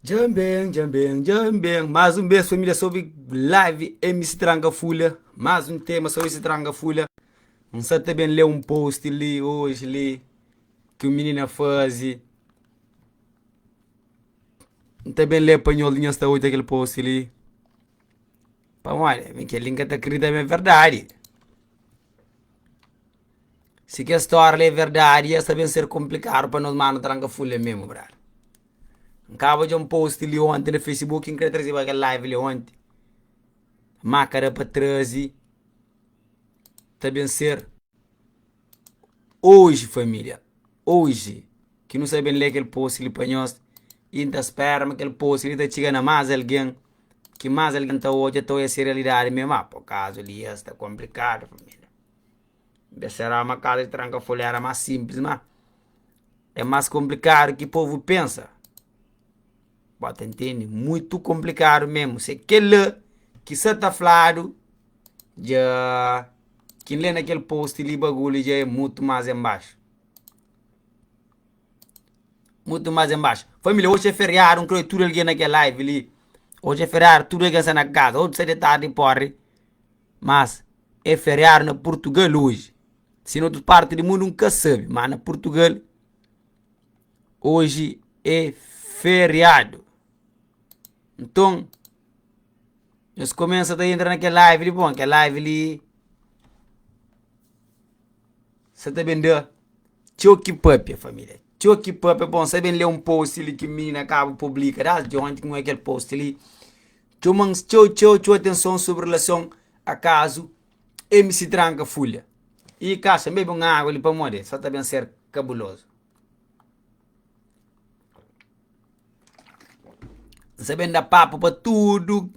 Dja N ben, dja N ben, dja N ben Más un bes família sobri live MC Tranka Fulha Más un tema sobri MC Tranka Fulha N sa ta ben lé un post li oji li Ki un minina faze N ta ben lé pa nhos li nhos ta odja kel post li Pamodi mi kel li N ka ta kridita ma é verdadi Si kel stória li é verdadi es ta ben ser konplikadu pa nos manu tranka fulha memu brada. N kaba dja un post li onti na facebook N kre trazeba kel live li onti má ka da pa traze ta ben ser oji família oji ki nu sta ben lé kel post li pa nhos i N ta spera ma kel post li ta txiga na más algen ki más algen ta odja ta odja se realidadi mé má por kazu li es sta konplikadu família N ta ma kaza di tranka folha éra más sinplis má É más konplikadu ki povu pensa. Bo ta ntende? Mutu konplikadu mésmu. Se kel-la ki sa ta fladu dja ki N lé na kel post li bagulhu dja é mutu más enbaxu. Mutu más enbaxu. Família, oji é feriadu, N krê tudu algen na kel live li. Oji é feriadu, tudu algen sta na kaza. Otu sta detadu di póri, mas é feriadu na Purtugal oji. Si na otus parti di mundu N ka sabe, má na Purtugal oji é feriadu. Nton, nhos kumesa ta entra na kel live li, bon, kel live li sa ta ben da txeu ki pâpia, família. Txeu ki pâpia, bon, sa ben lé un post li ki minina kaba publika désdi onti ki N odja kel post li. Txoma-m txeu, txeu, txeu atenson sobri relason a kazu MC tranka fulha i kaxa N bebe un agu li pamodi sa ta ben ser kabulozu N sa ben da papu pa tudu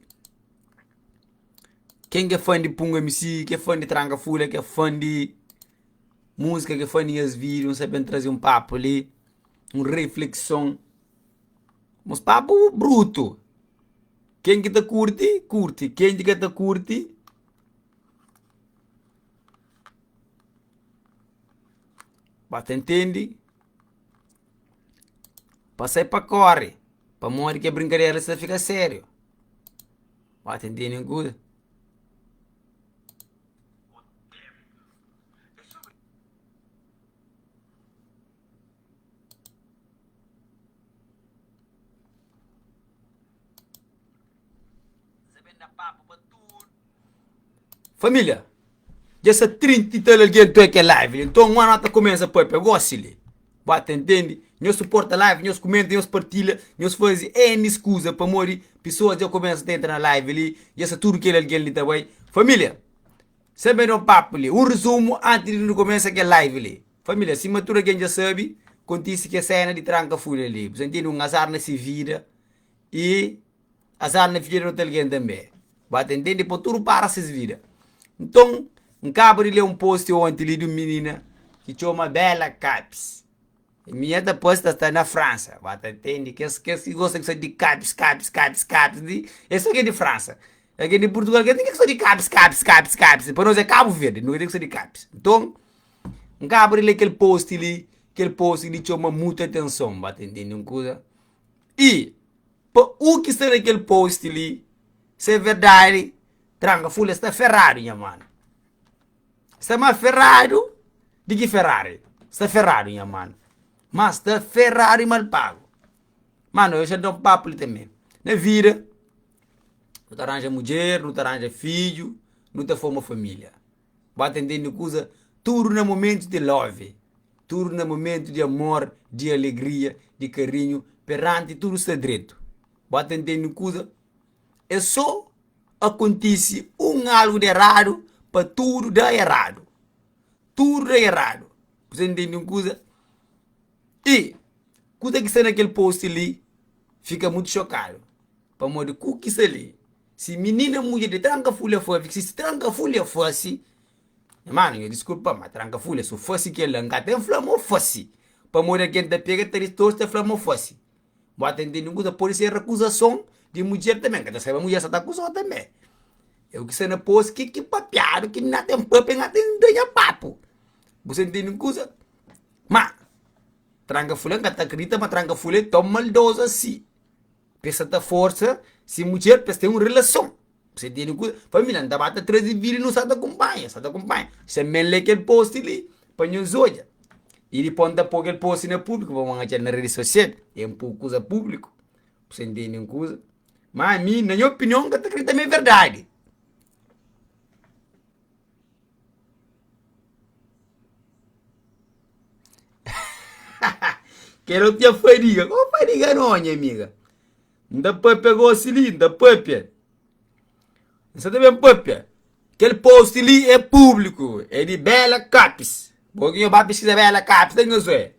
ken ki é fan di Pungo MC ki é fan di tranka fulha ki é fan di múzika ki é fan di nhas vídiu N sa ben traze un papu li un reflekson uns papu brutu ken ki ta kurti kurti ken ki ka ta kurti Ba ta ntende pa sai pa kore pamodi ke brinkadera li sta fika sériu ba ta ntende un kuza. Família, dja sta 30 i tal algen tu é kel live li. Nton, un anu ta kumesa papia gosi li. Ba ta ntende? Nhos suporta live, nhos kumenta, nhos partilha, nhos faze N kuza pamodi pesoas dja kumesa ta entra na live li, dja sta tudu kel algen li ta bai. Família, sen ben da un papu li, un rezumu antis di nu kumesa kel live li. Família, sima tudu algen dja sabe, kontise kel sena di tranka fulha li. Bu ta ntende? Un azar na se vida i. Azar na vida di otu algen tanbê. Ba ta ntende pa tudu para ses vida. Nton, N kaba di lé un post onti li di un minina ki txoma Bela Capes. Minha ta poi ta sta na Fransa. Ba ta ntende kes kes ki gosta ki di Capes, Capes, Capes, Capes di es so ke di Fransa. Algen di Purtugal ke ten ki di Capes, Capes, Capes, Capes. Pa nos é Kabu Verdi, nu ka ten ki di Capes. Nton, N kaba di lé kel post li, kel post li txoma mutu atenson. Ba ta ntende un kuza? I Pa u ki sta na kel post li, se é verdadi, tranka fulha sta ferradu nha mano. Sta ma ferradu di ki Ferrari. Sta ferradu nha mano. Ma sta ferradu i mal pagu. Mano, eu xa da un papu li tanbe. Na vida, nu ta ranja mudjer, nu ta ranja fidju, nu ta forma familia. Ba ta ntende kuza? Tudu na momentu di love, tudu na momentu di amor, di alegria, di karinhu, peranti tudu sta dretu. Ba ta ntende kuza? É so akontise un algu di eradu pa tudu da eradu. Tudu da eradu. Bu ta ntende un kuza? I kuza ki sta na kel post li fika mutu xokadu pamodi ku ki sta li. Si minina mudjer di tranka fulha faze, si tranka fulha fase, manu nha diskulpa ma tranka fulha su fase kela nka ten fla mo fase, pamodi algen ta pega ta distorse ta fla mo fase. Bo ta intende un kuza? Pode ser akuzason di mudjer tanbe, nka ta sabe ma mudjer sa ta akuzau tanbe. É u ki sta na post ki ki papiadu ki na ten papia na ten da nha papu. Bu sa intende un kuza? Ma tranka fulha nka ta akredita ma tranka fulha é tão maldozu asi. Pa es sa ta forsa se mudjer pa es ten un relason. Você tene ku família, N ta ba ta traze vídeo nu sa ta kunpanha, sa ta kunpanha. Xa-m lé kel post li pa nhos odja. I dipôs N ta pô kel post na públiku pa bo atxa-l na redi sosial. É un pô kuza públiku. Você ntende un kuza? Má ami, na nha opinion, N ka ta kridita ma é verdadi. Kel otu dja fadiga. Ko fadiga no, nha amiga. N ta papia gosi li, N ta papia. N sa ta ben papia. Kel post li é públiku, é di Bela Capes. Bo ki nho ba piskiza Bela Capes, ta nho zoe.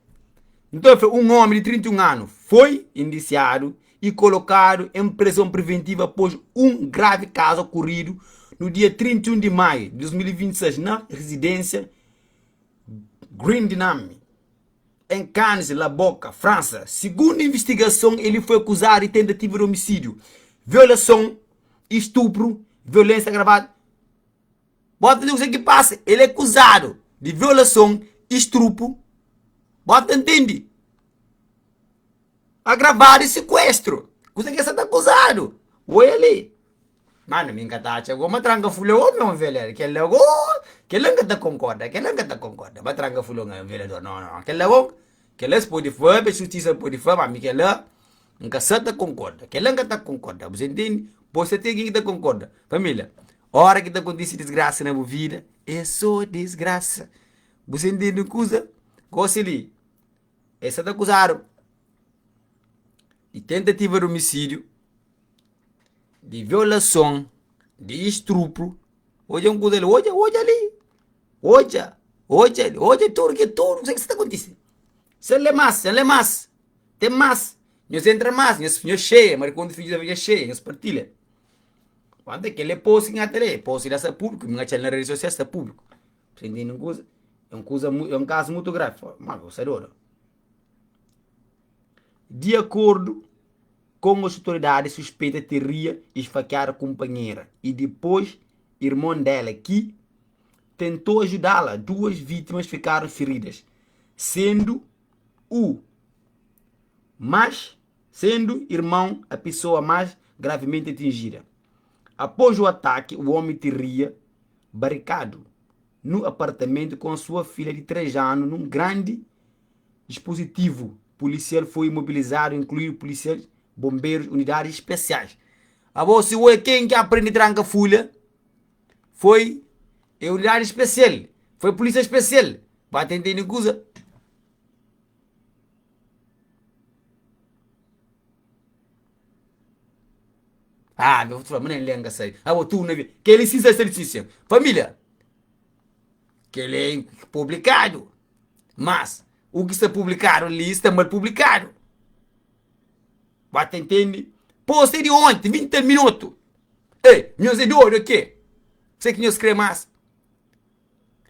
Nton fla, un ómi di 31 anu foi indisiadu i kolokadu en prezon preventiva após un gravi kazu okuridu no dia 31 di maiu di 2026 na rezidênsia Grindinami, em Cannes, La Boca, Fransa. Segundo investigason, ele foi akuzadu di tentativa di omisídiu, violason, estupru, violênsia agravadu. Bota di kuzê ki pasa, ele é akuzadu di violason, estrupu, bota ntende? Agravadu e sikuestru. Kuzê ki el sa ta akuzadu? Oia li. Mano, mi nka ta atxa go ma tranka fulha omi é un veledor. Kel-la go, kel-la nka ta konkorda, kel-la nka ta konkorda. Ma tranka fulha omi é un veledor. No, no, kel-la go, kel-la es pode fla, pa justisa pode fla, ma mi kel-la nka sa ta konkorda. Kel-la nka ta konkorda. Bu sa intende? Bo sa ten ken ki ta konkorda. Família, ora ki ta kontise disgrasa na bu vida, é so disgrasa. Bu sa intende un kuza? Gosi li, es sa ta akuzadu di tentativa di omisídiu. di violason, di istrupru, odja un kuza li, odja, odja li, odja, odja, odja tudu ki tudu kuzê ki sta ta kontise. Sen lé más, sen lé más, ten más, nhos entra más, nhos nhos xeia, marikondu fidju da dja xeia, nhos partilha. Kuantu é kel é post ki nha ta lé, post la sta públiku, mi N atxa-l na redi sosial sta públiku. Sa intende un kuza? É un kuza, é un kazu mutu gravi, ma bo sta dodu. Di akordu Kon as autoridades suspeita teria esfaqueado kunpanhera y dipôs irmon dela ki tentou ajudá-la. Duas vítimas ficaram feridas, sendo o mais sendo irmão a pessoa mais gravemente atingida. Após o ataque, o homem teria barricado no apartamento com a sua filha de 3 anos num grande Dispositivu pulisial foi mobilizadu, inkluidu pulisial, bonberus, unidadis spesiais. Abo si oi ken ki aprende tranka fulha foi é unidadi spesial, foi pulisia spesial. Ba ta intende kuza? Ah, meu fla, ma nem lenga sai. Abo tu na kel lisensa sta lisensia. Família. Kel é publikadu. Mas, u ki sta publikadu li sta mal publikadu. Ba ta intende? Post é di onti, 20 tal minutu. Ei, nhos é dodu é ke? Kuse ki nhos kre mas?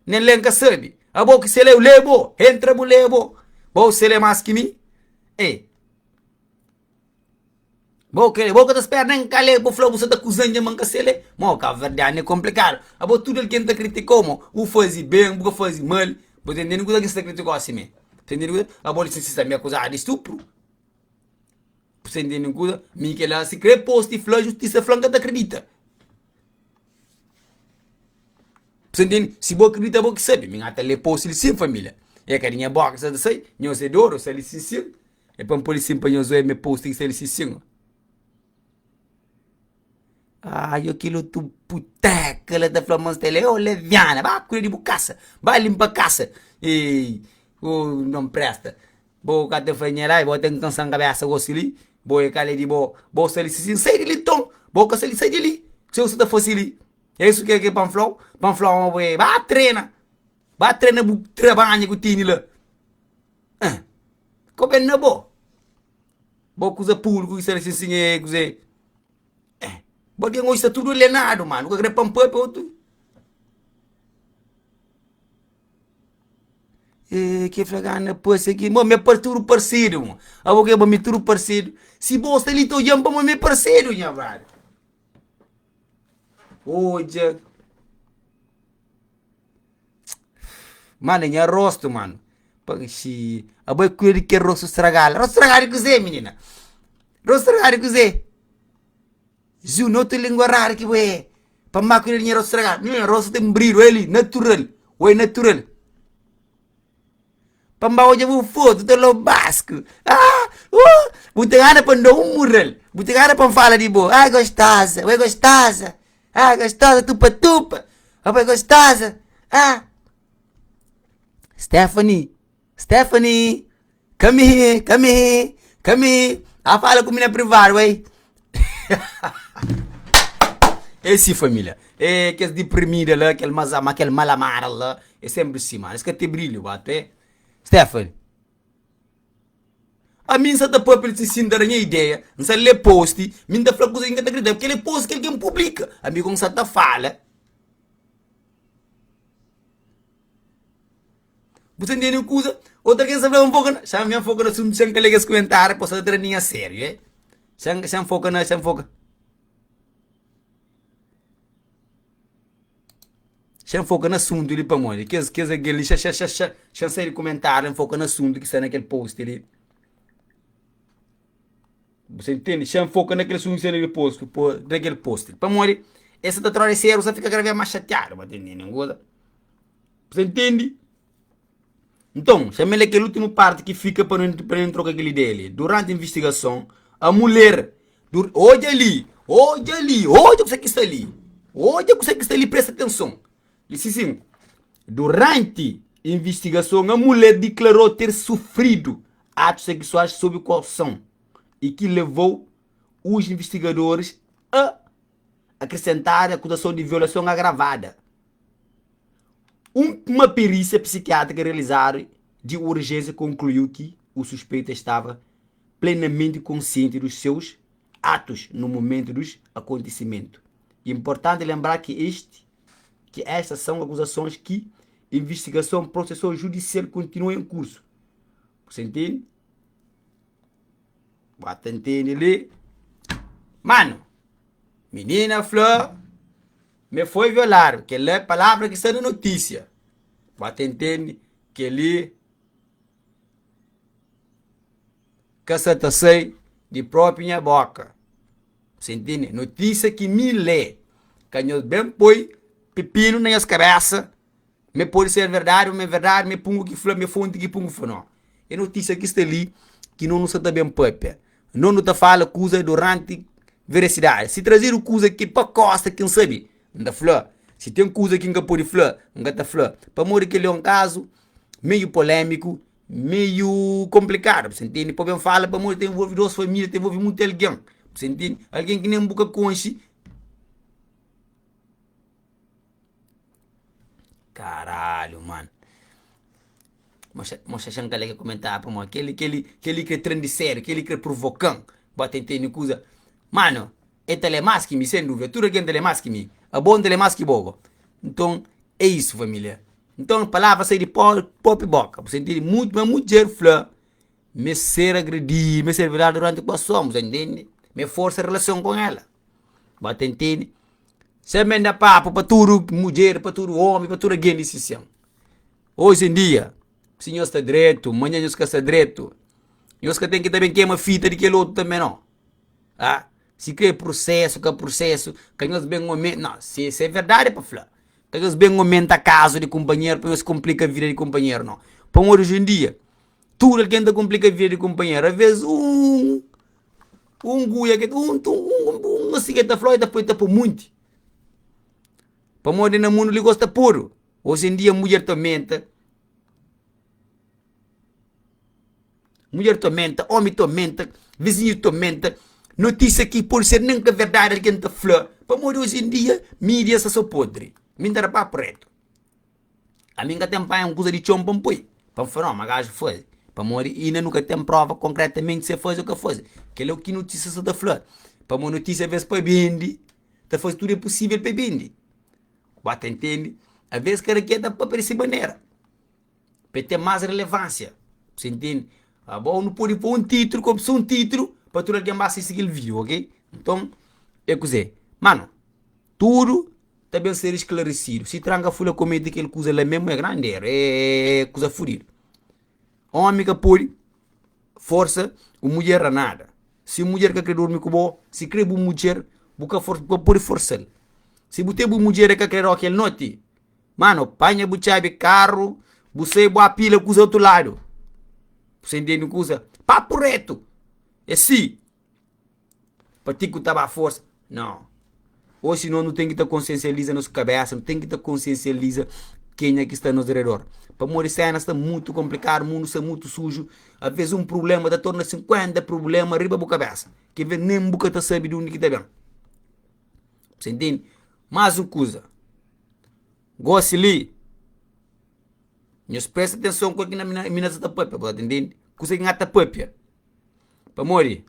Nen lé N ka sabe. Abo ki se leu, lé bo. Entra bu lé bo. Bo se lé mas ki mi? Ei. Bo kre, bo ka ta spera nen ka le, bo fla bu sa ta kuzan dja ma N ka se le. Mo, kabuverdianu é konplikadu. Abo tudu algen ta kritikau mo, bu faze ben, bu ka faze mal, bu ta intende kuza ki N sta kritikau asi me. Bu ta intende kuza? Abo li si sta mi akuzadu di stupru. Bu ta intende kuza? Mi kela si kre posti fla justisa fla N ka ta kridita. Bu ta intende? Si bo kridita bo ki sabe. Mi N ata le posti li sin familia. E ka di nha boka ki sa ta sai, nhos é dodu, sta li sin sin. É pa N pode sin pa nhos oia me post ki sta li si sin. Ai, o kel otu puteka la ta fla ma sta li, ô leviana, ba kuida di bu kasa, ba linpa kasa. Ei, ô non presta. Bo ka ta fla nha la, bo ten kansan kabesa gosi li, bo é kal é di bo, bo sta li si sin, sai di li nton, bo ka sta li, sai di li. Kuzê bu sta ta fase li? É isu ke ke pa N fla-u? Pa N fla-u ma bo é, ba trena, ba trena bu trabanha ku tene la. Ah, ko ben na bo. Bo kuza públiku ki sta li sin é kuze. Eh, bo algen oji sta tudu alienadu, mano. Ka kre pa N papia otu. Eh, ke fla gana pase ki, mo, mi é par tudu parsidu, mo. Abo ke bo mi tudu parsidu. Si bo sta li ta odjan pa mo mi é parsidu, nha brother. Odja. Mano, nha rosto, mano. Xi, abo é kuida di kel rosto stragadu. Rosto stragadu di kuzê, minina? Rostu stragadu kuzê? Zu notu lingua rara ki bo é Pa má ku nha rostu stragadu Nha rostu ten bridu el li natural Oi natural Pa N ba odja bu fotu ta fla-u basku Ah uh Bu ten gana pa N da-u un mural Bu ten gana pa N fala di bo Ah gostoza Oi gostoza Ah gostoza tupa tupa Oi gostoza Ah Stephanie Stephanie Come here, come here, come here. A fala ku mi na privado, ei. É si família. É kes deprimida lá, kel mazama, kel malamara lá. É sempre si, mano. Es ka te brilho, bato, é. Stephanie. A mim sa ta papia si sin dar nha ideia. N sa lê post, mi n ta fla kuza ki n ka ta acredita. Kel é post ki algen publica. Ami kon sa ta fala. Bu ta ntende un kuza, otu algen sta fla nfoka na. Xa mi nfoka na asuntu, xa N ka lé kes kumentáriu, pô sta ta tra mi a sériu, eh. Xa N xa N foka na, xa N foka. Xa N foka na asuntu li pamodi kes kes algen li xa xa xa xa xa N sai di kumentáriu N foka na asuntu ki sta na kel post li. Bu sta ntende? Xa N foka na kel asuntu ki sta na kel post na kel post li pamodi es sa ta tra di sériu, sa fika kada vez más xatiadu, bu ta ntende un kuza? Bu ntende? Nton, xama-l é kel últimu párti ki fika pa nu pa nu troka kel ideia li. Duránti invistigason, a mulher dur odja li, odja li, odja kuzê ki sta li, odja kuzê ki sta li, presta atenson. Li si sin, duránti invistigason, a mulher diklarou ter sufridu atus seksuais sob koason i ki levou os invistigadoris a akresentar akuzason di violason agravada. Uma perícia psiquiátrica realizada de urgência concluiu que o suspeito estava plenamente consciente dos seus atos no momento dos acontecimentos. Importante lembrar que este que estas são acusações que investigação processo judicial continua em curso. Você entende? Bota entende ali. Mano, menina fla Me foi violadu, kel-la é palavra ki sta na notísia. Ba ta intende kel-li ka sa ta sai di própi nha bóka. Sa intende? Notísia ki mi lé, ka nhos ben poi pipinu na nhos kabésa Me pode ser verdadi o me verdadi, me pungu ki fla, me fonti ki pungu fla. No. É notísia ki sta li ki no nu sa ta ben papia. No nu ta fala kuza duranti verasidadi. Si trazedu kuza ki pa kosta ki N sabe, N ta fla. Si ten kuza ki N ka pode fla, N ka ta fla. Pamodi kel-li é un kazu meiu polémiku, meiu konplikadu. Bu sa ntende? Pa ben fala pamodi ta envolve dos família, ta envolve mutu algen. Bu sa ntende? Algen ki nen bu ka konxe. Caralho mano Moxa xan kal é ke komentaba pamodi keli keli keli kre tran di sério keli kre provokan bo ta intende kuza mano e ta lé más ki mi sen dúvida tudu algen ta lé más ki mi abo N ta lé más ki bo go nton é isu família nton palavra sai di propi boka bu sa intende ma mudjer fla me ser agredidu me ser violadu duranti kuason bu sa intende me forsa relason kon ela bo ta intende. Sen menda papu pa tudu mudjer, pa tudu omi, pa tudu algen di sisian. Oji en dia, si nhos sta dretu, manhan nhos ka sta dretu, nhos ka ten ki ta ben kema fita di kel otu tanbe no. Ah, si kre prusesu, ka prusesu, ka nhos ben ome, no, si si é verdadi é pa fla. Ka nhos ben omenta kazu di kunpanheru pa nhos konplika vida di kunpanheru no. Pamodi oji en dia, tudu algen ta konplika vida di kunpanheru, aves un Un guia ke un un un asi ke ta fla e ta poi ta poi munti. Pamodi na mundu li gosta podu. Oji en dia mudjer ta omenta. Mudjer ta omenta, omi ta omenta, vizinhu ta omenta. Notisia ki pode ser nen ka verdadi algen ta fla. Pamodi oji en dia midia sta so podri. Mi N ta da papu retu. Ami N ka ten panha un kuza di txon pa N poi, pa N fla, no, ma gaju faze. Pamodi inda nu ka ten prova konkretamenti si el faze o ka faze. Kel-la é u ki notisia sa ta fla. Pamodi notisia aves pa bende, ta faze tudu é pusível pa bende. Ba ta intende? Aves kada ke ta papia di se manera, pa el ten más relevansia. Bu intende? Abo nu pode poi un titulu, konpra so un titulu pa tudu algen ba sisti kel vídiu, ok? Nton, é kuzê? Manu, tudu ta ben ser esclarecido. Si tranka fula comete kel kuza la mesmo é grande erro, é kuza fudido. Homi ka pode força un mulher a nada. Si un mudjer ka kre durmi ku bo, si kre bu mudjer, bu ka for, bu ka pode forsa-l. Si bu ten bu mudjer e ka kre roki el noti, mano, panha bu txabi karu, bu sai bu apila kuza otu ladu. Bu sa intende kuza? Papu retu! É si. Pa ti ku ta ba forsa. Nau. Osi nos nu ten ki ta konsiensializa nos kabesa, nu ten ki ta konsiensializa kenha ki sta nos redor. Pamodi sena sta mutu konplikadu, mundu sta mutu suju, aves un prublema ta torna 50 prublema riba bu kabesa, ki aves nen bu ka ta sabe di undi ki ta ben. Você entende? Más un kuza, gosi li, nhos presta atenson ku ki mi na sa ta papia, bu ta intende? Kuza ki N ta papia. Pamodi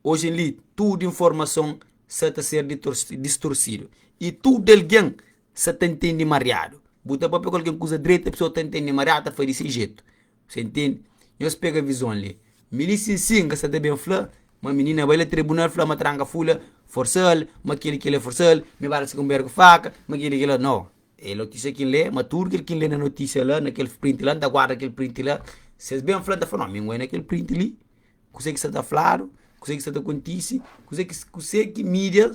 oji li tudu informason sa ta ser distorsidu i tudu algen sa ta ntende mariadu. Bu ta papia ku algen kuza dretu, pesoa ta ntende mariadu, ta fai di se jetu. Você ntende? Nhos pega vizon li. Mi li sin sin ka sa ta ben fla ma minina bai la tribunal fla ma tranka fulha forsa-l, ma keli kila forsa-l, mi ba la se kunpanheru ku faka, ma keli kila. No. E notisia ki N lé, ma tudu kel ki N lé na notisia la, na kel print la, N ta guarda kel print la. Si es ben fla, N ta fla, no, mi N oi na kel print li, kuzê ki sta ta fladu, kuzê ki sta ta kontise, kuzê ki kuzê ki mídia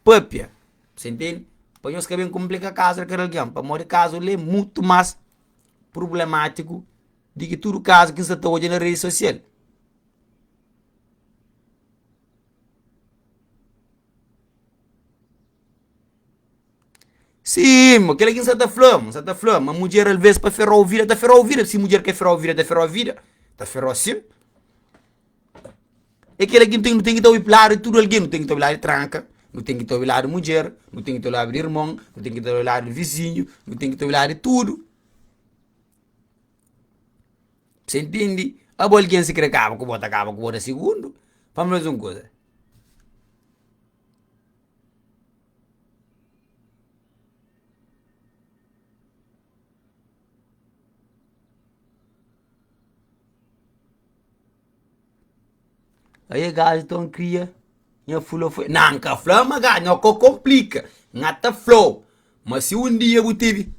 pâpia. Você entende? Pa nhos ka ben konplika kazu di kada algen, pamodi kazu li é mutu más prublemátiku di ki tudu kazu ki N sta ta odja na redi sosial. Sim, ma kela ki N sa ta fla, N sa ta fla ma mudjer alvês pa ferau vida, ta ferau vida, si mudjer ka ferau vida, ta ferau vida, ta ferau sim. É kela ki nu ten, nu ten ki ta obi ladu di tudu algen, nu ten ki ta obi ladu di tranka, nu ten ki ta obi ladu di mudjer, nu ten ki ta obi ladu di irmon, nu ten ki ta obi ladu di vizinhu, nu ten ki ta obi ladu di tudu. Você entende? Abo algen si kre kaba ku bo, ta kaba ku bo na sigundu. Fala-m mais un kuza. Aí gajo tão kria nha fula foi Não, nka fla ma gajo nho ka komplika Nha ta flau ma si um dia bu tevi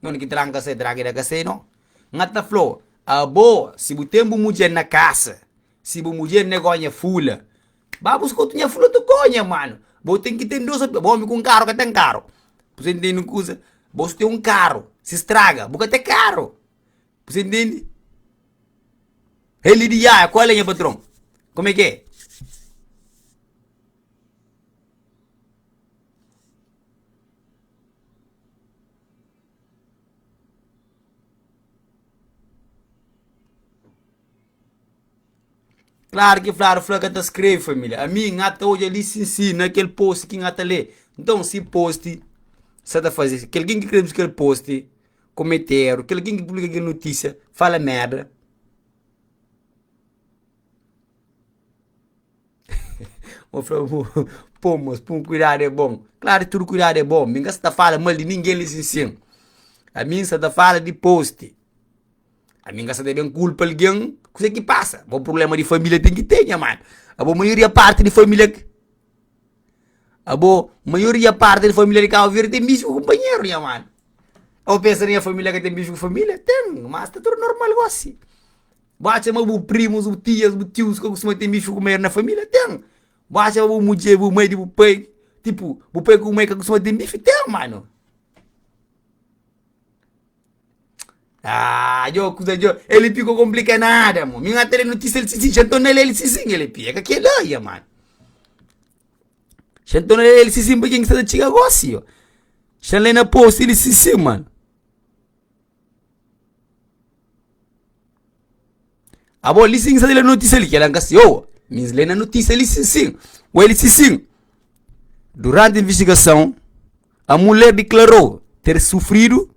Não ki tranka sai tranka da ka sai não Nha ta flau abo si bu tem bu mudjer na kasa Si bu mudjer negonha fula Ba buska otu nha fula otu konha mano Bo ten ki ten dos bo omi ku un karu ka ten karu Bu sa intende un kuza Bo si ten un karu si straga bu ka ten karu Bu sa intende Eli di ya kual é nha patron Como é que é? Klaru ki fladu fla ka ta skrebe família. Ami N ta odja li sin si na kel post ki N ta lé. Nton si post sa ta faze kel algen ki krebe kel post komete eru, kel algen ki publika kel notisia fala merda. Bo fla bu pô mos pun kuidadu é bon. Klaru tudu kuidadu é bon. Mi N ka sa ta fala mal di ningen li sin sin. Ami N sa ta fala di post. Ami N ka sa ta ben kulpa algen kuzê ki pasa. Bo prubléma di família ten ki ten, nha manu. Abo maioria parti di família abo maioria parti di família di Kabu Verdi ten bifu ku kunpanheru, nha manu. Abo pensa na nha família ka ten bifu ku família? Ten, mas sta tudu normal gosi. Bu atxa ma bu primus, bu tias, bu tius ka kustuma ten bifu ku kunpanheru na família? Ten. Bu atxa ma bu mudjer, bu mai di bu pai, tipu bu pai ku bu mai ka kustuma ten bifu? Ten, manu. Ah, djo, kuza djo, ele pi ka komplika nada, mo. Mi ngata le notísia ele sisin, xanton na ele sisin, ele pi. É ka kela, ya, mano. Xanton na ele sisin pa quem que sta txiga gosi, yo. Xan le na post ele sisin, mano. Abo li sin sa le notísia li, kela nka si, oh, mi le na notísia li sin sin. O ele sisin. Durante a investigação, a mulher declarou ter sofrido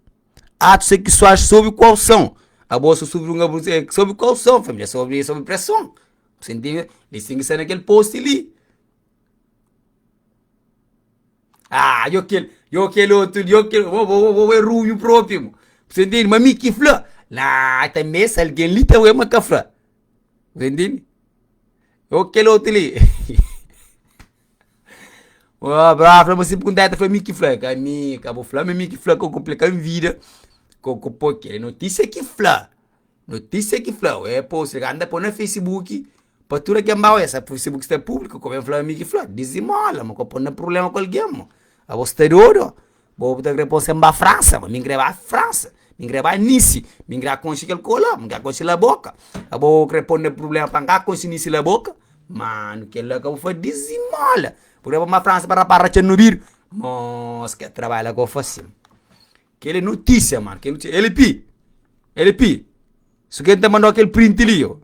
atos sexuais sob coação. Abo se sofre um abuso eh, sob coação, família, sob, sob pressão. Você entende? Eles têm que estar naquele post ali. Ah, yo kel, yo kel outro, yo kel, vou, vou, vou, é runho próprio. Você entende? Mas mi que fla. Lá, também se alguém li também ma ka fla. Você entende? Yo kel outro li. Oh, bravo, fla, mas se perguntar, foi mi que fla. Ka mi, ka bo fla, mas mi que fla, que eu complica a vida. Que eu pô, que notícia que fla. Notícia que fla, é pô, se anda pô na Facebook. Pa tudu algen ba oja, sa si bu ki sta públiku, ka ben fla mi ki fla, dizimola, ma ka pô na prubléma ku algen, mo. Abo sta dodu, ó. Bo bu ta kre pô sen ba Fransa, ma mi N kre ba Fransa, mi N kre ba Nisi, mi N kre konxe kel kola, mi N kre konxe la boka. Abo bu kre pô na prubléma pa N ka konxe Nisi la boka? Manu, kel-la ka bu fla dizimola. Bu kre pô-m ba Fransa pa rapara txa no bidu? Mos, kel trabadju la ka bu fase. Kel é notísia, mano. Kel notísia. LP, LP, si ken ta mandau kel print li, yo.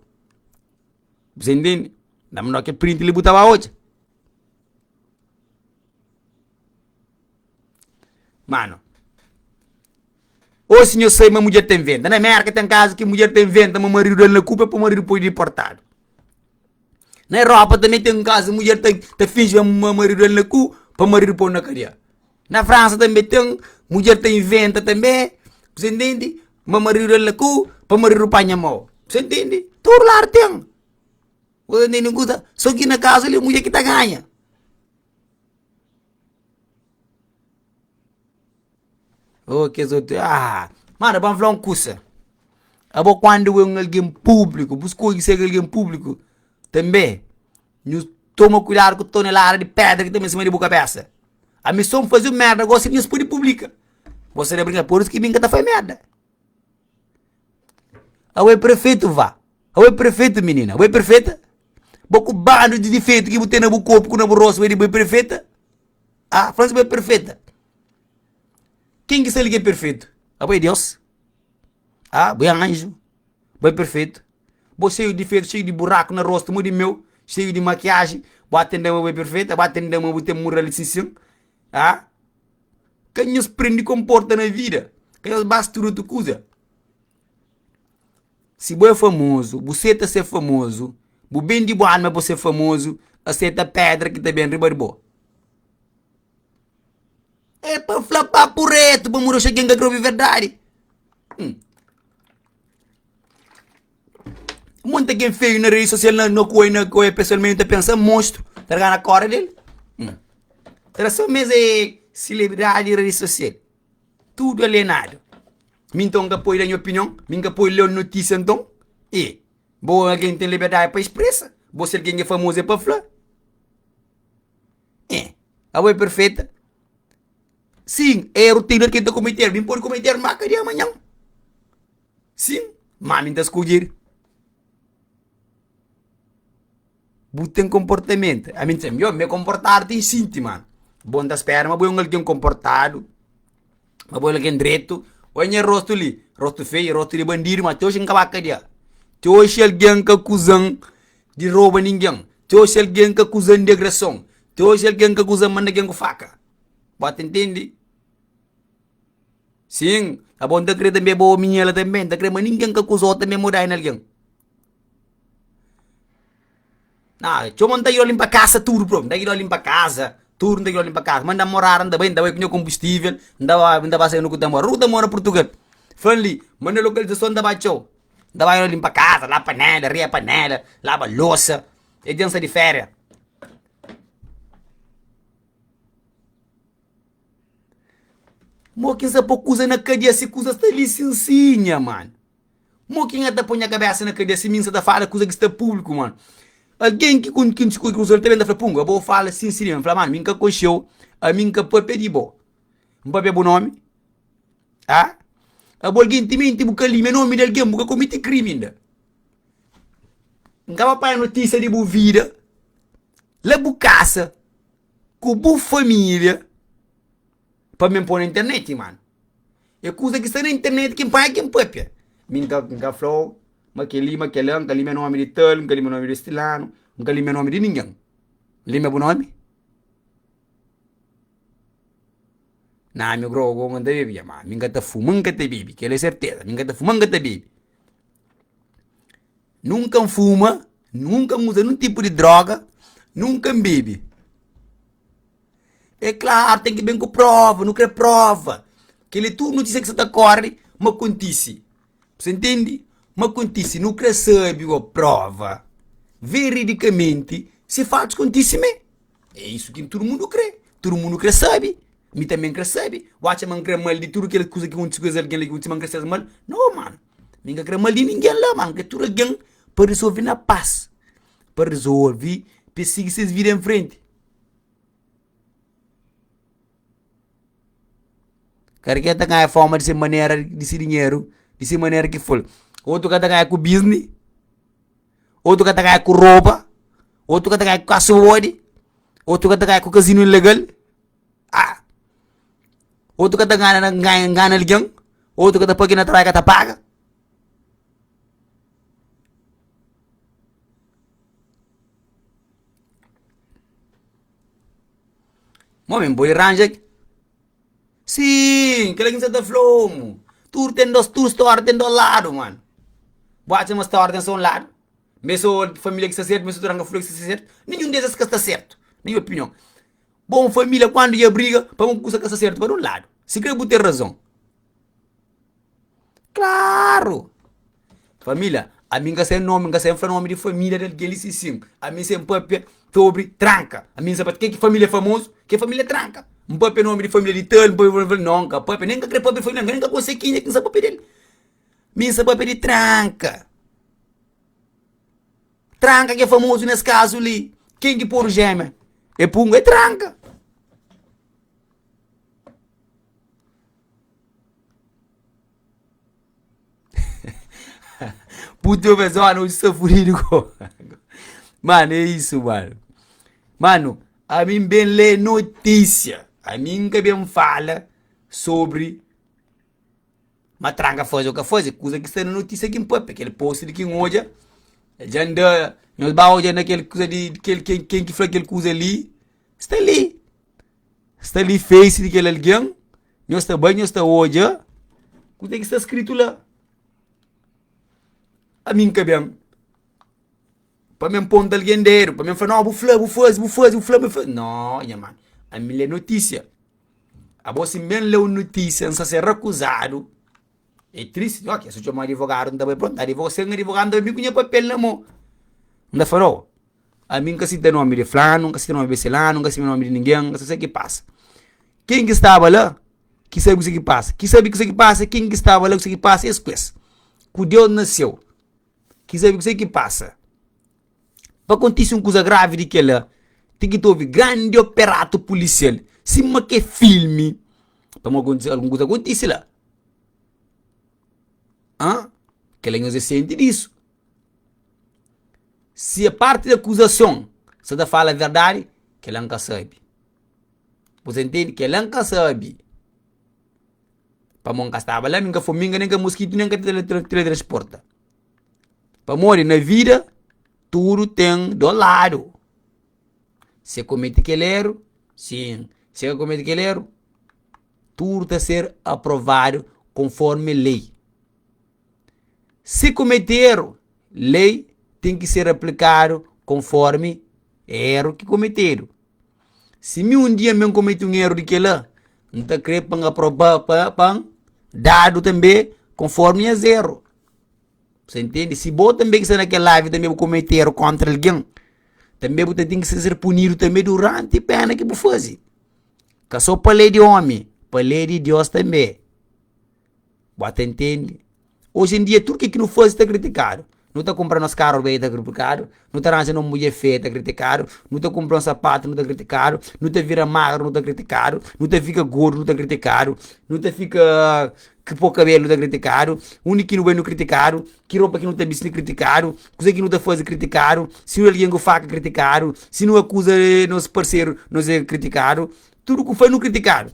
Você entende? Ta mandau kel print li, bu ta ba odja. Mano, osi nho sai ma mudjer ta inventa. Na Amérika ten kazu ki mudjer ta inventa ma maridu dal na kulpa pa maridu pode diportadu. Na Europa tanbe ten kazu mudjer ta ta finji ma maridu dal na ku pa maridu pô na kadia. Na Fransa tanbe ten mudjer ta inventa tanbe, bu ntende? Ma maridu dal na ku pa maridu panha mau. Bu ntende? Tudu ladu ten. Bu ntende kuza? So ki na kazu li mudjer ki ta ganha. Oh kes otu ah Mano ba-m fla un kusa Abo kuandu bu é un algen públiku Bu skodje ser algen públiku Tanbe Nhu toma kuidadu ku tonelada di pedra ki ta ben sima di bu kabesa Ami so N faze un merda gosi nhos pode publika Bo sta na brinka Pur isu ki mi N ka ta fai merda Abo é prefeitu vá Abo é prefeitu minina Abo é perfeita Bo ku bandu di difeitu ki bu ten na bu korpu ku na bu rostu bo é di bo é perfeita Ah fla-m si bo é perfeita Ken ki sta li ki é perfeitu? Abo é Deus? Ah, bo é anju? Bo é perfeitu? Bo xeiu di defeitu, xeiu di buraku na rostu, mo di meu, xeiu di makiaji, bo atende ma bo é perfeita? Bo atende ma bu ten mural di sinsin? Ah? Ka nhos prende konporta na vida, ka nhos ba studa otu kuza. Si bo é famozu, bu seta ser famozu, bu bende bu alma pa ser famozu, aseta pedra ki ta ben riba di bo. É pa fla papu retu pa muda xa ken ka kre obi verdadi. Hum. Monta ken feio na rede social na, na coi, na coi pessoalmente ta pensa monstro, ta na cora dele. Hum. Tra só mes é celebridade e rede social. Tudo alienado. Mi então ka pode dar minha opinião, mi ka pode ler notícia então. E bo alguém tem liberdade para expressa, bo se alguém é famoso é para falar. É, abo é perfeita. Sim, erro tem quem ta cometer, mim pode cometer maca de amanhã. Sim, mas mim ta escolher. Bu tem comportamento. A mim tem, yo, me comportado tem sinti, mano. Bom ta espera, mas bo é um alguém comportado. Mas bo é alguém direito. Olha nha rosto ali, rosto feio, rosto de bandido, mas até hoje nunca vai cadeia. Até hoje alguém que acusam de rouba ninguém. Ti oxi algen ka akuza-m di agreson. Ti oxi algen ka akuza-m manda algen ku faka. Bo ta intende? Sin, abo N ta kre tanbe bo minha la tanbe. N ta kre ma ningen ka akuza-u tanbe ma bu dai na algen. Na, txoma N ta djuda-u linpa kasa tudu propi. N ta djuda-u linpa kaza, tudu N ta djuda-u linpa kaza. Manda morada, N ta bai, N ta bai ku nha konbustivel, N ta bai, N ta bai sai undi ku ta mora. Undi ku ta mora Purtugal? Fla-m li, manda lokalizason N ta bai txeu. N ta bai limpa kaza, laba panela, ria panela, laba losa. E dja N sta di féria. Mo ki N sta pô kuza na kadia si kuza sta li sinsinha, mano. Mo ki N ta pô nha kabesa na kadia si mi N sta ta fala kuza ki sta públiku, mano. Algen ki kun ki kuza ta ben ta fla, punga, bo fala sinsinha. N fla, mano, mi N ka konxe-u, ami N ka papia di bo. N papia bu nomi. Ah? Abo algen timenti bu ka limia nomi di algen, bu ka komiti krimi inda. N ka ba panha notisia di bu vida la bu kasa ku bu familia pa mi pô na internet, mano. É kuza ki sta na internet ki N panha ki N papia. Mi N ka N ka fla-u ma kel-li, ma kel-la, N ka limia nomi di tal, N ka limia nomi di stilanu, N ka limia nomi di ningen. N limia bu nomi? Na ami grogu gogo N ta bebe dja ma mi N ka ta fuma N ka ta bebe kel é serteza mi N ka ta fuma N ka ta bebe nunka N fuma nunka N uza nun tipu di droga nunka N bebe é klaru ten ki ben ku prova nu kre prova kel li tudu notisia ki sa ta kore ma kontise bu sa ntende ma kontise nu kre sabe o prova veridikamenti si fatus kontise mê. É isu ki tudu mundu krê. Tudu mundu krê sabe. Mi tanbê N krê sabe. Bu atxa ma N krê mal di tudu kel kuza ki kontise ku es algen li ki kontise ma N krê ses mal? No, manu. Mi N ka krê mal di ningen la, ma N krê tudu algen pa rezolve na pas. pa rezolve, pa es sigi ses vida en frenti. Kada ken ta ganha fama di se manera, di se dinheru, di se manera ki for. Otu ka ta ganha ku bizni, otu ka ta ganha ku roba, otu ka ta ganha ku kasa bodi, otu ka ta ganha ku kazinu ilegal. Ah! Otu ka ta ngana na nganha ngana algen, otu ka ta poi ki na trabadja ka ta paga. Mo mi pode ranja Sin, kila ki N sa ta fla-u mo. Tudu ten dos, tudu stória ten dos ladu, mano. Bu atxa ma stória ten sô un ladu? Ma é sô família ki sta sertu, ma é sô tranka fulha ki sta sertu? Ninhun des es ka sta sertu, na nha opinion. Bo un família kuandu dja briga pa un kusa ka sta sertu pa un ladu, si kre bu ten razon. Klaru! Família, ami N ka sen nomi, N ka sen fla nomi di família di algen li si sin. Ami N sen papia sobri tranka. Ami N sa papia ke ki família famozu, ke família tranka. N papia nomi di família di tal, N papia nomi di no, N ka papia, nen N ka kre papia di família, nen N ka konse kenha ki N sa papia del. Mi N sa papia di tranka. Tranka ki é famozu nes kazu li. Ken ki podu jémia? É pungu, é tranka. Puto eu zona hoje sta fudido ko. Mano, é isso, mano. Mano, a mim bem lê notícia. A mim nunca bem fala sobre Ma tranka faze o ka faze, kuza ki sta na notísia ki N papia, kel post li ki N odja, dja N da, nhos ba odja na kel kuza di, kel, ken, ken ki fla kel kuza li, sta li, sta li face di kel algen, nhos ta bai nhos ta odja kuza ki sta skritu la. Ami N ka ben pa mi N ponta algen dedu, pa mi N fla, no, bu fla, bu faze, bu faze, bu fla, bu faze, no, nha manu, ami lé notísia. Abo si N ben lé un notísia N sta ser rakuzadu É tristi, ok, si txoma adivogadu N ta bai prontu, adivo sen adivogadu N ta bai mi ku nha papel na mon N ta fla oh, ami N ka sita nomi di flanu, N ka sita nomi di silanu, N ka sita nomi di ningen, N ka sabe ki pasa Ken ki staba la ki sabe kuse ki pasa, ki sabe kuse ki pasa, ken ki staba la kuse ki pasa es ku es Ku Deus na séu ki sabe kuse ki pasa. Pa kontise un kuza gravi di kel-la, ten ki ta obi grandi operatu pulisial, sima ke filmi, pamodi kontise algun kuza kontise la. An? Kel-la nhos é sienti disu. Si a parti di akuzason sa ta fala verdadi, kel-la N ka sabe. Bu ta ntende? Kel-la N ka sabe. Pamodi N ka staba la, mi N ka forminga, nen ka moskitu, nen ka teletransporta. Pamodi na vida tudu ten dos ladu. Si e komete kel eru, sin. Si e ka komete kel eru, tudu ta ser aprovadu konformi lei. Si komete eru, lei ten ki ser aplikadu konformi eru ki kometedu. Si mi un dia mi N komete un eru di kila, N ta kre pa N aproba pa pa N dadu tanbe konformi nhas eru. Você entende? Si bo tanbe ki sta na kel live tanbe bu komete eru kontra algen, tanbe bu ta ten ki ser punidu tanbe duranti pena ki bu faze. Ka so pa lei di omi, pa lei di Dios tanbe. Bo ta intende? Oji en dia tudu ke ki nu faze ta kritikadu. Nu ta kunpra nos karu be ta kritikadu, nu ta ranja nos mudjer feia ta kritikadu, nu ta kunpra un sapatu nu ta kritikadu, nu ta vira magru nu ta kritikadu, nu ta fika gordu nu ta kritikadu, nu ta fika ki po kabelu nu ta kritikadu, undi ki nu bai nu kritikadu, ki ropa ki nu ta bisti nu kritikadu, kuze ki nu ta faze kritikadu, si nu da algen ku faka kritikadu, si nu akuza nos parseru nos é kritikadu, tudu ku fai nu kritikadu.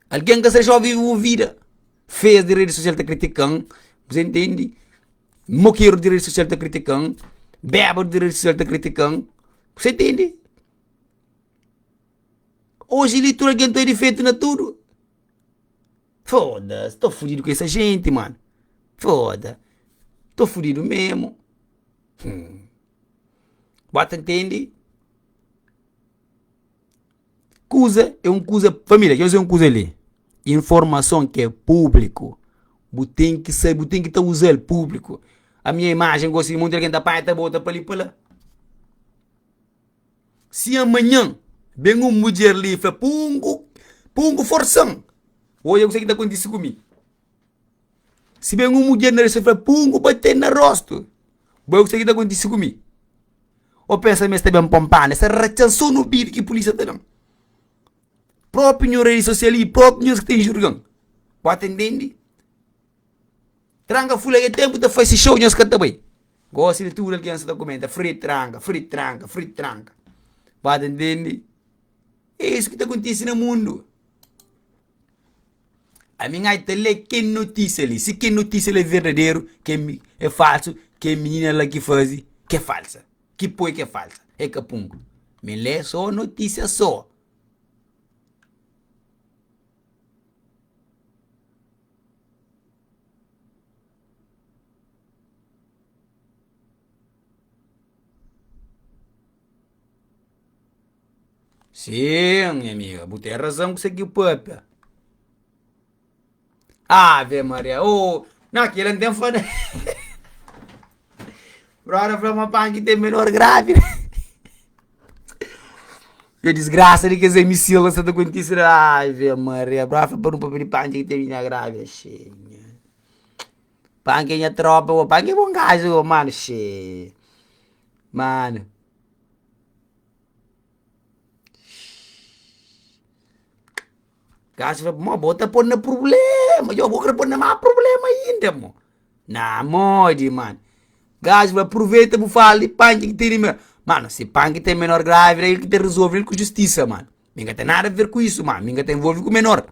Algen ka sta dexau vive bu vida. Feias di redi sosial ta kritikan, bu intende? Mokeru di redi sosial ta kritikan, bébadu di redi sosial ta kritikan, bu intende? Oji li tudu algen ta difeitu na tudu. Foda-se, tô fudidu ku essa gente, mano. Foda, tô fudidu mesmo. Hum. Bota entende? Kuza é un kuza, família, dja un kuza li. Informason ki é públiku, bu ten ki sabe, bu ten ki ta uza-l públiku. A minha imajen gosi di monti algen ta panha ta bota pa li pa la. Si amanhan ben un mudjer li i fla, Pungu, Pungu forsa-m, odja kuzê ki ta kontise ku mi. Si ben un mudjer na rei fla, Pungu bate-m na rostu. Bo é kuzê ki ta kontise ku mi? Ô pensa ma es ta ben pô-m panu, es ta ratxa-m sô no bidu ki pulísia ta da-m. Própi nho redi sosial i própi nhos ki ta injurga-m. Bo ta intende? Tranka fulha ke tenpu ta fase xou nhos ka ta bai. Gosi di tudu algen sa ta kumenta free tranka, free tranka, free tranka. Bo ta intende? É isu ki ta kontise na mundu. Ami ngai ta lé kel notísia li. Si kel notísia li é verdaderu, ke é falsu, kel minina la ki faze ke é falsa. Ki poi ke é falsa. É ka pungu. Mi lé sô notísia sô. Sim, nha amiga, bu ten razão ku se ki bu papia. Ave Maria, oh, na kila n ten fla na. Brother fla ma panki ten menor grávida. Que desgraça de kes MC la sa ta kontise la. Ave Maria, brother fla pa nu papia di panki ki ten minha grávida. Xinha. Panki é nha tropa, oh, panki é bom gajo, oh, mano. Xê. Mano. Gajo fla, mo, bo ta pô na problema, yo, bo kre pô na má problema inda, mo. Na modi, mano. Gajo fla, aproveita bu fala di panki ki tene menor. Mano, si panki ten menor grávida, el ki ta resolve el ku justisa, mano. Mi ka ten nada a ver ku isu, mano. Mi ka ta envolve ku menor.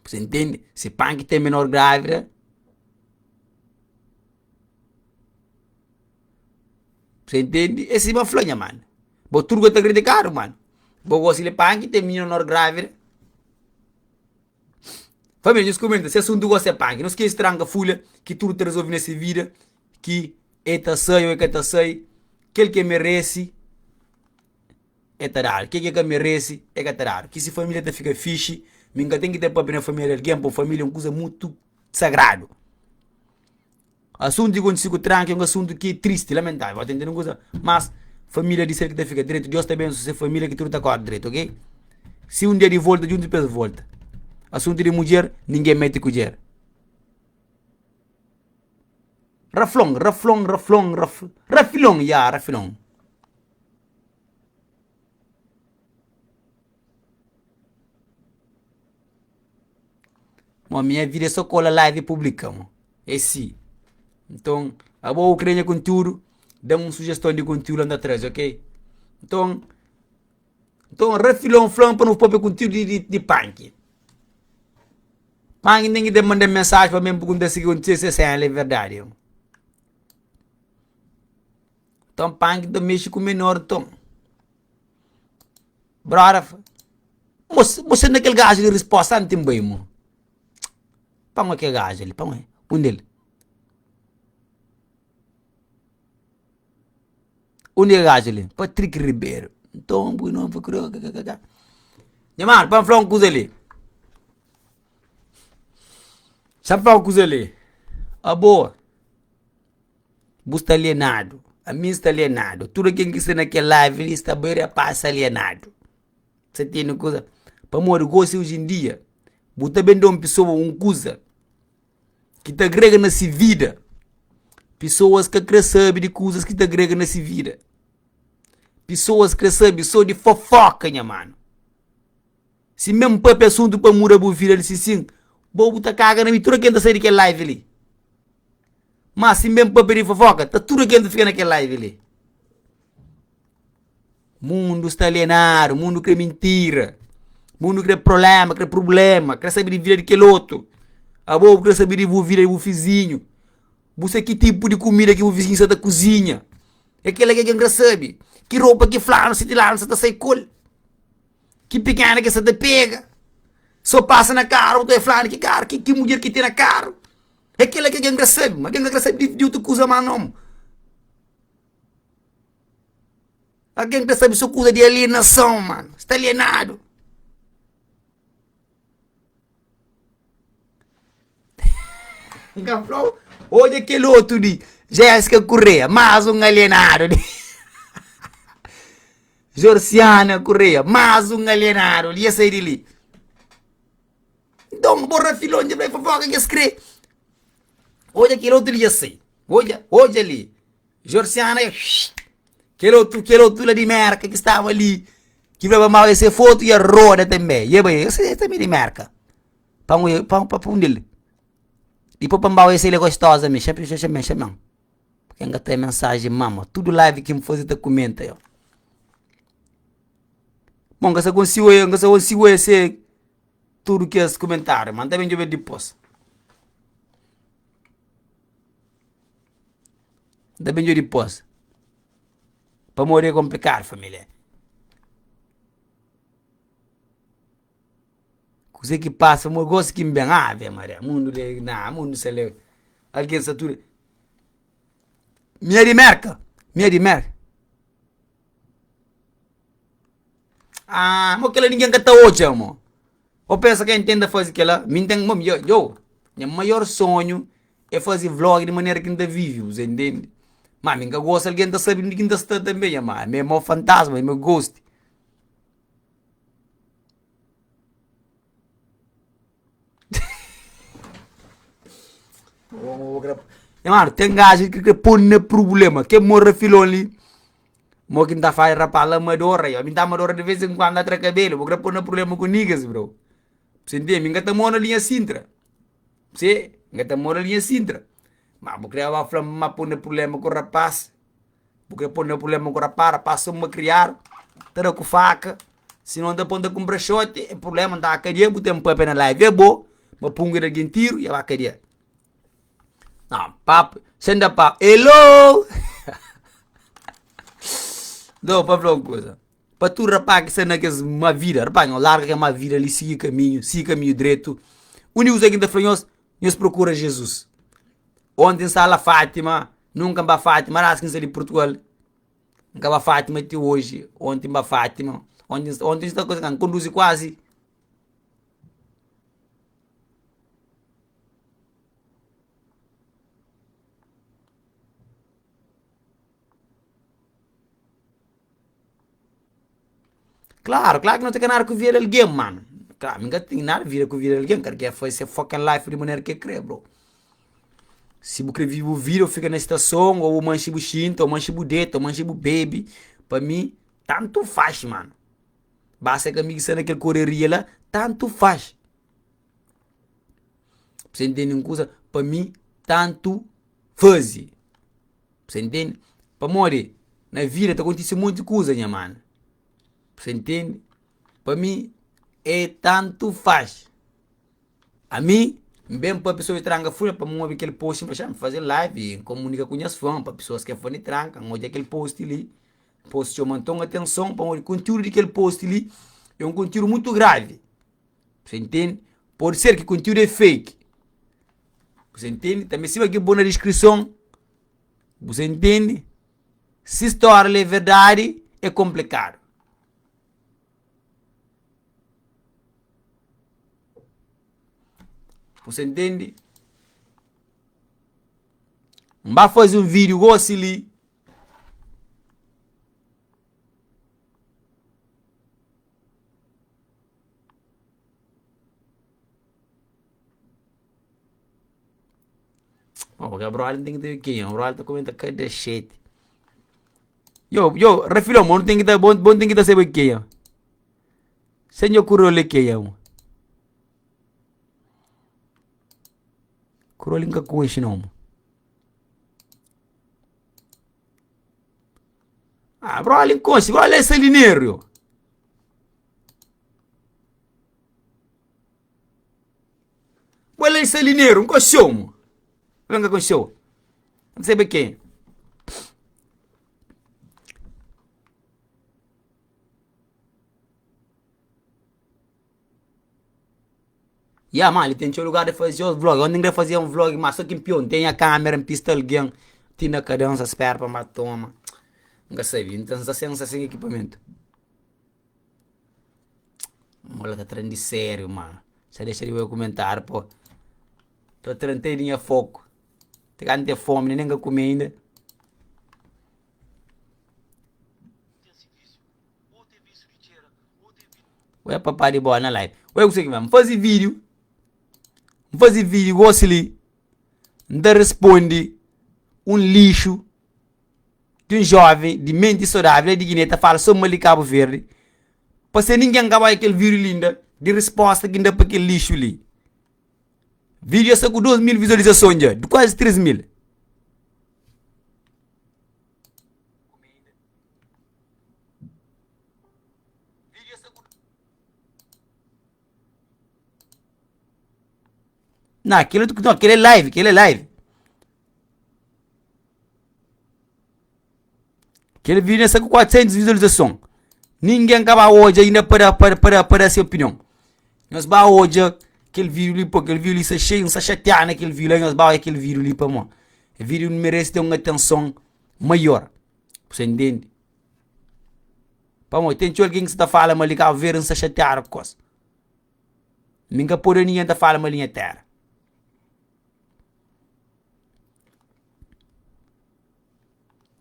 Você entende? Si panki ten menor grávida, Você entende? É sima fla nha mano. Bo tudo ka ta criticado, mano. Bo gosta de punk, tem menina nor grávida. Família, nhos comenta se assunto gosta é punk. Não esquece tranca fulha que tudo te resolve nessa vida. Que é ta sai ou é ka ta sai. Kel que merece é ta dado. Kel que ka merece é ka ta dado. Que se família ta fica fixe, min ka tem que ter papel na família de alguém, pô família é um coisa muito sagrado. Asuntu ki kontise ku Tranka é un asuntu ki é tristi, lamentável. Bo ta intende un kuza? Mas família di sel ki ta fika dretu, Deus ta bensu se família ki tudu ta kóre dretu, ok? Si un dia di volta djuntu pa es volta. Asuntu di mudjer, ningen mete kudjer. Raflon, raflon, raflon, raf, rafilon, ya, rafilon. Mo minha vida é só cola live e publica mo. É si. Então, abo bu kre nha conteúdo, dá-me um sugestão de conteúdo anda atrás, ok? Então, então Rafilon fla-m pa nu papia conteúdo di, di, di punk. Punk nem que te manda mensagem pa mim perguntar se aconteceu se cena é verdade. Então punk ta mexe com menor, então. Brother, Bo na kel gajo li risposta anti N bai mo. Pamodi kel gajo li? Pamodi? Undi el? Undi kel gajo li? Patrick Ribeiro. Nton bu nomi foi kuriozu. Nha mano, pa N fla un kuza li. Xa N fla un kuza li. Abo. Bu sta alienadu, ami sta alienadu, tudu ken ki sta na kel live li sta bai rapaz alienadu. Sa tene kuza? Pamodi gosi oji en dia bu ta ben da un pesoa un kuza ki ta agrega na se vida, pesoas ka kre sabe di kuzas ki ta agrega na se vida. Pesoas kre sabe so di fofoka nha mano. Si mesmu papia asuntu pa muda bu vida di si sin, bo bu ta kaga na mi tudu ken ta sai di kel live li. Má si N ben pâpia di fofoka, ta tudu algen ta fika na kel live li. Mundu sta alienadu, mundu krê mintira, mundu krê problema, krê prubléma, krê sabe di vida di kel otu. Abo bu krê sabe di bu vida di bu vizinhu. Bu sabe ki tipu di kumida ki bu vizinhu sta ta kuzinha. É kel-la ki algen krê sabe. Ki ropa ki flanu si tilanu sta ta sai ku el. Ki pikena ki sta ta pega. So pasa na karu bu ta obi flanu ki karu, ki mudjer ki ten na karu. É kel-la ki algen ka sabe, ma algen ka krê sabe di otu kuza má nau. Algen ka sabe sô kuza di alienason, mano. Sta alienadu. N ka fla-u? Odja kel otu li, Jéssica Correia, más un alienadu li. Jorsiana Correia, más un alienadu li. E sai di li. Nton, bo rafilon dja bai fofoka ki es kre. Odja kel otu li dja sai. Odja, odja li. Jorsiana ya kel otu, kel otu la di Merka ki staba li, ki flaba ma ese fotu ya roda tanbe. Ya bai, ese tanbe di Merka. Pa un, pa, pa undi el? Dipos pa N ba ese li gostoza mi, xa, xa, xa-m, xa-m. Purke N ka ten mensaji mama. Tudu live ki N faze ta kumenta yo. Bon, N ka sa konsigu oia, N ka sa konsigu oia se tudu kes kumentariu, ma N ta ben djobe dipos. N ta ben djobe dipos. Pamodi é konplikadu familia. Kuzê ki pasa mo gosi ki N ben Ave Maria mundu li na mundu sa le algen sa tudu Mi é di Merka mi é di Merka Ah mo kela ningen ka ta odja mo Bo pensa ke N tenta faze kela mi N ten mo mi yo nha maior sonhu é faze vlog di manera ki N ta vive bu sa intende ma mi N ka gosta algen ta sabe undi ki N ta sta tanbe nha ma mi é mo fantasma mi é mo ghost. Mano, ten gajo ki kre pô na problema. Ke morra filon li, mo ki nta fala rapaz la amadora, yo. Mi nta amadora de vez em quando atra cabelo. Bo kre pô na problema ku niggas, bro. Você entende? Mi nka ta mora na linha Sintra. Você, nka ta mora na linha Sintra. Ma bo kre ba fla ma pô na problema ku rapaz. Bu kre pô na prubléma ku rapá, rapá so makriadu, ta da ku faka, si no ta pô ta kunpra xoti, é prubléma, nta ba kadia, bu ten papia na live é bo, ma punga da algen tiru, ya ba kadia. Não, papo, sem dar papo, hello! Não, pa fla un kuza, pa tudu rapá ki sta na kes má vida, rapá, nho larga kes má vida li, sigi kaminhu, sigi kaminhu dretu, úniku kuza ki N ta fla nhos, nhos prokura Jezus. Onti N sta la Fátima, nunka N ba Fátima, ras ki N sai di Purtugal, N ka ba Fátima ti oji. Onti N ba Fátima, onti onti N sta N konduzi kuazi. Klaru, klaru ki no ten nada ku vida di algen, mano. Klaru, mi ka ten nada vida ku vida di algen, kada ken faz se fucking life di manera ki el kre, bro. Si bu kre vive bu vida, ou fika na estason, ou bu manxe bu xinta, ou manxe bu deta, ou manxe bu bebe, pa mi, tantu faz, mano. Basta ka mi ki sta na kel koreria la, tantu faz. Você entende un kuza? Pa mi, tantu faze. Você entende? Pamodi na vida ta kontise monti kuza nha mano. Você entende? Pa mi é tantu faz. Ami N ben pa pessoas di tranka fulha pa N obi kel post N fla xa N faze live i N komunika ku nhas fã pa pessoas ki é fã di tranka N odja kel post li post txoma nton atenson pamodi kontiúdu di kel post li é un kontiúdu mutu gravi. Você entende? Pode ser ki kontiúdu é fake. Você entende? Tanbe sima ki bo na diskrison Você entende? Si stória li é verdadi, é konplikadu. Você entende? N ba faze un vídeo gosi li. Bom, porque a brother tem que ter quem? A brother tá comendo cada shit. Yo, yo, refilão, bom tem que tá, bom, bom tem que tá saber quem. Senhor curou quem? Curou nunca conhece não. Ah, brother, conhece, brother é salineiro. Yo. Bo el é salineru, N konxe-u mo. N ka konxe-u. N ka sabe ken. Ya, ma li ten txeu lugar di faze os vlog. Onde N kre faze un vlog, ma so ki N pior, N ten nha kamera, N pista algen, ti na kadansa, spera pa N ba toma. N ka sabe, N ta sen, N sta sen ekipamentu. Mola ta tran di sériu ma Sa dexa di bai kumentáriu po Ta tran te di nha foku Te ka N ten fomi nen ka kume inda Ué papá di bola na live Ué kuse ki N faze vídiu N faze vídiu gosi li N ta responde. Un lixu di un joven di menti saudavel la di Guiné ta fala so mal di Kabu Verdi pa se ningen ka bai kel video li inda di risposta ki N da pa kel lixu li. Video dja sta ku 2000 vizualizason dja, kuazi 3000. Nah, kel otu, no, kel é live, kel é live. Kel vídeo sta ku 400 vizualizason. Ninguém ka ba odja ainda pa da, pa, pa da, pa da se opinião. Nhos ba odja kel vídeo li, pô, kel vídeo li sta cheio, sta chateado na kel vídeo lá, nhos ba odja kel vídeo li pa mo. El vídeo merece ter un atenção maior. Você entende? Pamodi ten txeu algen ki sta ta fala ma li Kabu Verdi N sta xatiadu ku kos. Mi N ka pode ningen ta fala ma li nha tera.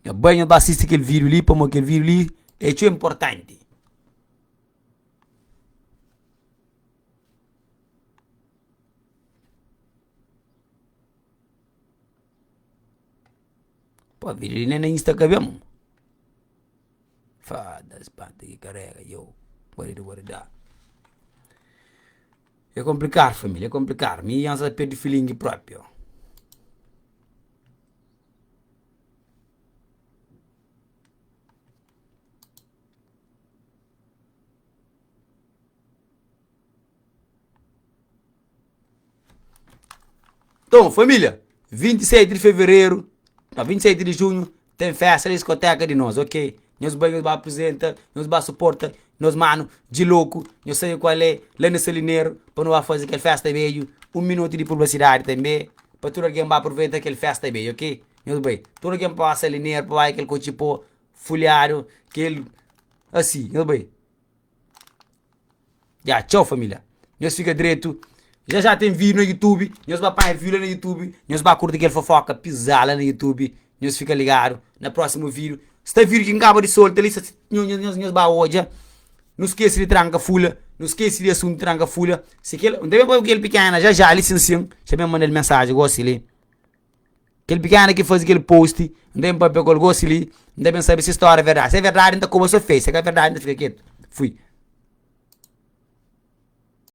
Nha bai nha ba sisti kel vídiu li pamodi kel vídiu li é txeu inportanti. Pô, vídeo li nen na Insta ka ben. Foda-se, pá, ten ki karega, yo. Wari wari da. É komplikadu, família, é komplikadu. Mi N sa perde feeling propi, yo. Nton, família, 27 di fevereru, na 27 di junhu, ten festa diskoteka di nos, ok? Nhos bai, nhos ba aprizenta, nhos ba suporta nos manu Djiloku, nhos sabe kual é, la na Salineru, pa nu ba faze kel festa bedju, un minutu di publisidadi tanbe, pa tudu algen ba apruveita kel festa bedju, ok? Nhos bai, tudu algen pa ba Salineru, pa bai kel kotxi-pó fulhadu, kel asi, nhos bai. Ya, txau família. Nhos fika dretu. Já já tem vídeo na YouTube. Nhos ba panha vídeo na YouTube. Nhos ba curti kel fofoca pisar lá na YouTube. Nhos fica ligado na próximo vídeo. Sta vídeo ki N kaba di solta li. Nhos, nhos, nhos ba odja. Não esquece de tranca fulha. Não esquece de assunto tranca fulha. Se kel, N ta ben pa kel pikena já já li sim sim. Xa ben manda-l mensagem gosi li. Kel pikena ki faze kel post, N ta ben papia ku el gosi li. N ta ben sabe se stória é verdade. Se é verdade, N ta koba so fei. Se ka verdade, N ta fika ketu. Fui.